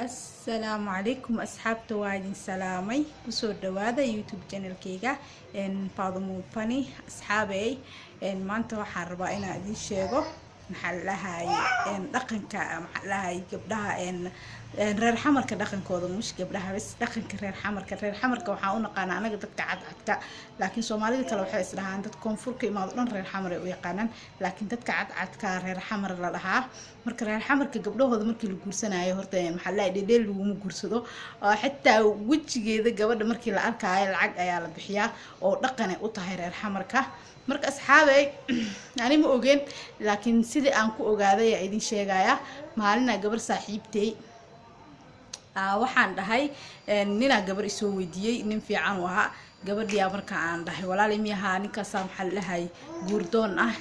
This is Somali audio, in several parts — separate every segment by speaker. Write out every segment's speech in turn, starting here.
Speaker 1: Assalaamu calaykum asxaabta, waa idin salaamay. Kusoo dhawaada YouTube channelkayga Faadumo Fani. Asxaabey, maanta waxaan rabaa inaan idin sheego, maxaa la dhahaye, dhaqanka, maxaa la dhahaye, gabdhaha reer Xamarka dhaqankooda. Mush gabdhaha bas, dhaqanka reer Xamarka. Reer Xamarka waxaan u naqaanaa anaga dadka cadcadka, laakiin Soomaalida kale waxay isdhahaan dad koonfur ka imaado dhan reer Xamar ay u yaqaanaan, laakiin dadka cadcadka reer Xamar la dhahaa. Marka reer Xamarka gabdhahooda markii la guursanayo, horta, maxaa la dhahay, dhedheel laguma guursado oo xitaa wejigeeda gabadha markii la arkaayo lacag ayaa la bixiyaa, oo dhaqanay u tahay reer Xamarka. Marka asxaabey, ani ma ogeen, laakiin sidii aan ku ogaaday ayaa idin sheegayaa. Maalinaa gabar saaxiibtay waxaan dhahay, ninaa gabar isoo weydiiyey, nin fiican u ahaa gabadhiyaa. Marka aan dhahay, "Walaali miyahaa ninkaasaa, maxaa la dhahay, guurdoon ah,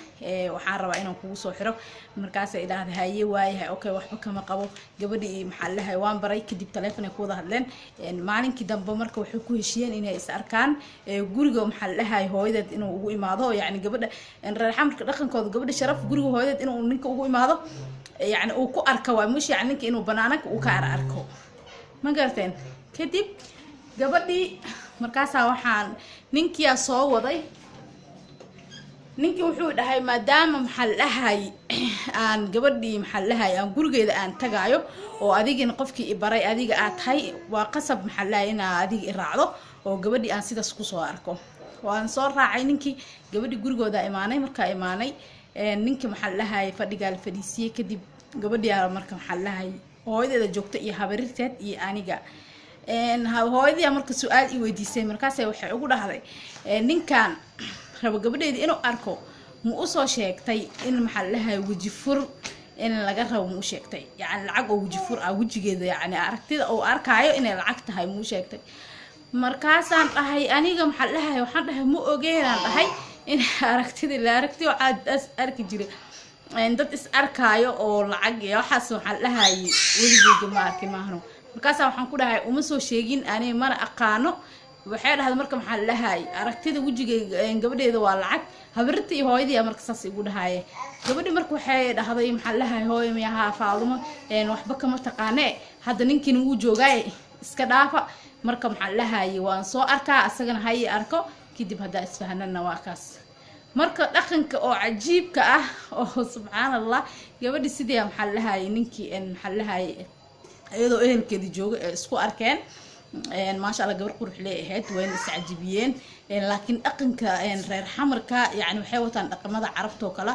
Speaker 1: waxaan rabaa inaan kugu soo xiro." Markaasay idhaahday, "Haye, waayahay, okay, waxba kama qabo." Gabadhii, maxaa la dhahay, waan baray. Kadib taleefon ay ku wada hadleen. Maalinkii dambe marka waxay ku heshiiyeen inay is arkaan guriga, maxaa la dhahay, hooyadeed inuu ugu imaado. Yacni gabadha reer Xamarka dhaqankooda, gabadha sharaf guriga hooyadeed inuu ninka ugu imaado, yacni uu ku arka waay mush, yacni ninka inuu banaananka uu ka arko, ma garateen? Kadib gabadhii markaasaa waxaan ninkiyaa soo waday. Ninkii wuxuu dhahay, maadaama, maxaa la dhahay, aan gabadhii, maxaa la dhahay, aan gurigeeda aan tagaayo oo adigina qofkii i baray adiga aad tahay, waa qasab, maxaa la dhahay, inaa adiga i raacdo oo gabadhii aan sidaas kusoo arko. Waan soo raacay ninkii, gabadhii gurigooda imaanay. Markaa imaanay, ninkii, maxaa la dhahay, fadhigaa la fadhiisiyey. Kadib gabadhii marka, maxaa la dhahay, hooyadeeda joogta iyo habarirteed iyo aniga. Hooyadii marka su-aal i weydiisay. Markaasay waxay ugu dhahday, "Ninkan rabo gabadheeda inuu arko, ma usoo sheegtay in, maxaa la dhahay, weji fur in laga rabo? Ma u sheegtay, yacni lacag oo weji fur ah, wejigeeda, yacni aragtida uu arkaayo inay lacag tahay, ma u sheegtay?" Markaasaan dhahay, aniga, maxaa la dhahay, waxaan dhahay, ma ogeenaan dhahay in aragtida la aragti. Waxaa arki jiray dad is arkaayo oo lacag iyo waxaas, waxaan dhahay, weligeyga ma arkin maahno. Markaasaa waxaan ku dhahay, uma soo sheegin ani, mana aqaano. Waxay dhahday marka, maxaa la dhahay, aragtida wejigeyga gabadheeda waa lacag. Habarirta iyo hooyadii marka saas igu dhahaye. Gabadhi marka waxay dhahday, maxaa la dhahay, "Hooyo miyahaa, Faadumo waxba kama taqaane, hadda ninkiina wuu joogaaye, iska dhaafa. Marka, maxaa la dhahaye, waan soo arkaa, asagana ha ii arko, kadib haddaa isfahanana waa kaas." Marka dhaqanka oo cajiibka ah oo subxaan Allah, gabadhi sidii, maxaa la dhahaye, ninkii, maxaa la dhahaye, iyadoo ehelkeeda jooga ee isku arkeen. Maasha Allah, gabar qurux lee ahayd, wayna iscajibiyeen. Laakiin dhaqanka reer Xamarka, yani waxay wataan dhaqamada Carabta oo kale,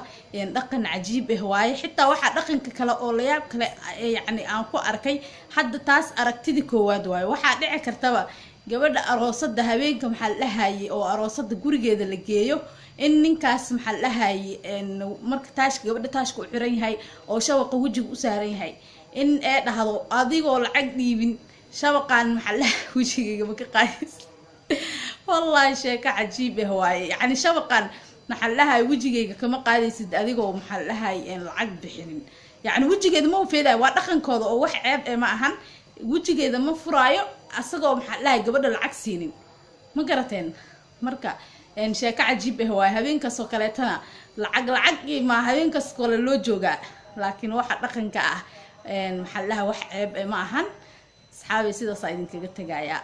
Speaker 1: dhaqan cajiib ah waaye. Xitaa waxaa dhaqanka kale oo layaab kale, yacni aan ku arkay hadda, taas aragtidii koowaad waaye. Waxaa dhici kartaba gabadha aroosada habeenka, maxaa la dhahaye, oo aroosada gurigeeda la geeyo, in ninkaas, maxaa la dhahaye, marka taashka gabadha taashka u xiran yahay oo shabaqa wejiga u saaran yahay, in ee dhahdo, "Adigoo lacag dhiibin shabaqaan, maxaa la, wejigayga ma ka qaadis?" Wallahi sheeko cajiib ah waaye. Yacni shabaqaan, maxaa la dhahay, wejigayga kama qaadaysid adigoo, maxaa la dhahay, lacag bixinin. Yacni wejigeeda ma ufeedayo, waa dhaqankooda oo wax ceeb eh ma ahan. Wejigeeda ma furaayo asagoo, maxaa la dhahay, gabadha lacag siinin, ma garateen? Marka sheeko cajiib ah waaye. Habeenkaas oo kaleetana lacag lacag ma habeenkaas kale loo joogaa, laakiin waxa dhaqanka ah, maxaa la dhahay, wax ceeb eh ma ahan. Asxaabi, sidaasaa idinkaga tegayaa.